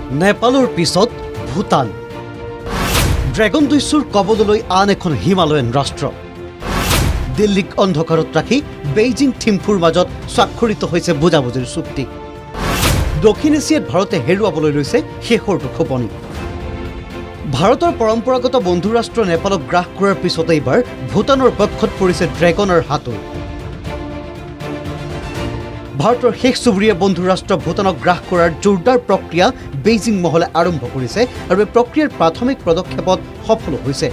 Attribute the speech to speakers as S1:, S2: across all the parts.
S1: নেপালৰ পিছত ভূটান। ড্ৰেগন দস্যুৰ কবললৈ আন এখন হিমালয়ান ৰাষ্ট্ৰ। দিল্লীক অন্ধকাৰত ৰাখি বেইজিং থিম্ফুৰ মাজত স্বাক্ষৰিত হৈছে বুজাবুজিৰ চুক্তি। দক্ষিণ এছিয়াত ভাৰতে হেৰুৱাবলৈ লৈছে শেষৰটো খোপনি। ভাৰতৰ পৰম্পৰাগত বন্ধু ৰাষ্ট্ৰ নেপালক গ্ৰাস কৰাৰ পিছতে এইবাৰ ভূটানৰ পক্ষত পৰিছে ড্ৰেগনৰ হাতোৰ। ভাৰতৰ শেষ চুবুৰীয়া বন্ধু ৰাষ্ট্ৰ ভূটানক গ্ৰাস কৰাৰ জোৰদাৰ প্ৰক্ৰিয়া বেইজিং মহলে আৰম্ভ কৰিছে আৰু এই প্ৰক্ৰিয়াৰ প্ৰাথমিক পদক্ষেপত সফলো হৈছে,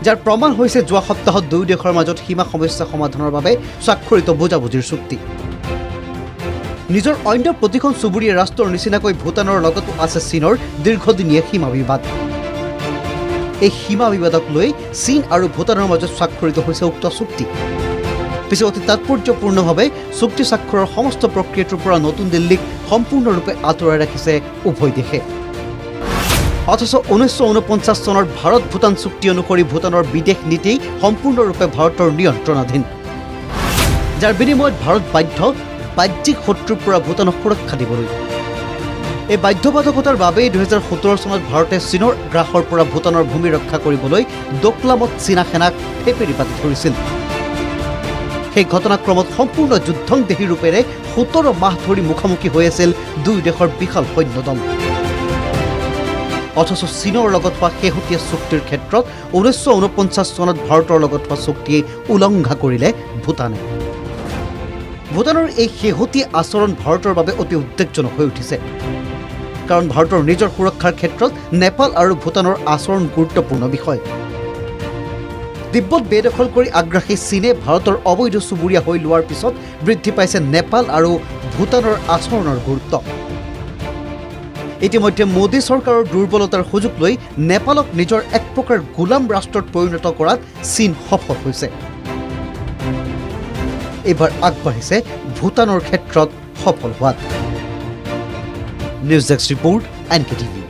S1: যাৰ প্ৰমাণ হৈছে যোৱা সপ্তাহত দুয়ো দেশৰ মাজত সীমা সমস্যা সমাধানৰ বাবে স্বাক্ষৰিত বুজাবুজিৰ চুক্তি। নিজৰ অন্য প্ৰতিখন চুবুৰীয়া ৰাষ্ট্ৰৰ নিচিনাকৈ ভূটানৰ লগতো আছে চীনৰ দীৰ্ঘদিনীয়া সীমা বিবাদ। এই সীমা বিবাদক লৈ চীন আৰু ভূটানৰ মাজত স্বাক্ষৰিত হৈছে উক্ত চুক্তি। পিছে অতি তাৎপৰ্যপূৰ্ণভাৱে চুক্তি স্বাক্ষৰৰ সমস্ত প্ৰক্ৰিয়াটোৰ পৰা নতুন দিল্লীক সম্পূৰ্ণৰূপে আঁতৰাই ৰাখিছে উভয় দেশে। অথচ 1949 চনৰ ভাৰত ভূটান চুক্তি অনুসৰি ভূটানৰ বিদেশ নীতি সম্পূৰ্ণৰূপে ভাৰতৰ নিয়ন্ত্ৰণাধীন, যাৰ বিনিময়ত ভাৰত বাধ্য বাহ্যিক শত্ৰুৰ পৰা ভূটানক সুৰক্ষা দিবলৈ। এই বাধ্যবাধকতাৰ বাবেই 2017 চনত ভাৰতে চীনৰ গ্ৰাসৰ পৰা ভূটানৰ ভূমি ৰক্ষা কৰিবলৈ দোকলামত চীনা সেনাক ফেপেৰি পাতি ধৰিছিল। সেই ঘটনাক্ৰমত সম্পূৰ্ণ যুদ্ধংদেহী ৰূপেৰে 17 মাহ ধৰি মুখামুখি হৈ আছিল দুয়ো দেশৰ বিশাল সৈন্যদল। অথচ চীনৰ লগত হোৱা শেহতীয়া চুক্তিৰ ক্ষেত্ৰত 1949 চনত ভাৰতৰ লগত হোৱা চুক্তিয়ে উলংঘা কৰিলে ভূটানে। ভূটানৰ এই শেহতীয়া আচৰণ ভাৰতৰ বাবে অতি উদ্বেগজনক হৈ উঠিছে, কাৰণ ভাৰতৰ নিজৰ সুৰক্ষাৰ ক্ষেত্ৰত নেপাল আৰু ভূটানৰ আচৰণ গুৰুত্বপূৰ্ণ বিষয়। তিব্বত বেদখল কৰি আগ্ৰাসী চীনে ভাৰতৰ অবৈধ চুবুৰীয়া হৈ লোৱাৰ পিছত বৃদ্ধি পাইছে নেপাল আৰু ভূটানৰ আচৰণৰ গুৰুত্ব। ইতিমধ্যে মোদী চৰকাৰৰ দুৰ্বলতাৰ সুযোগ লৈ নেপালক নিজৰ এক প্ৰকাৰ গোলাম ৰাষ্ট্ৰত পৰিণত কৰাত চীন সফল হৈছে। এইবাৰ আগবাঢ়িছে ভূটানৰ ক্ষেত্ৰত সফল হোৱাত। News desk report, NKTV.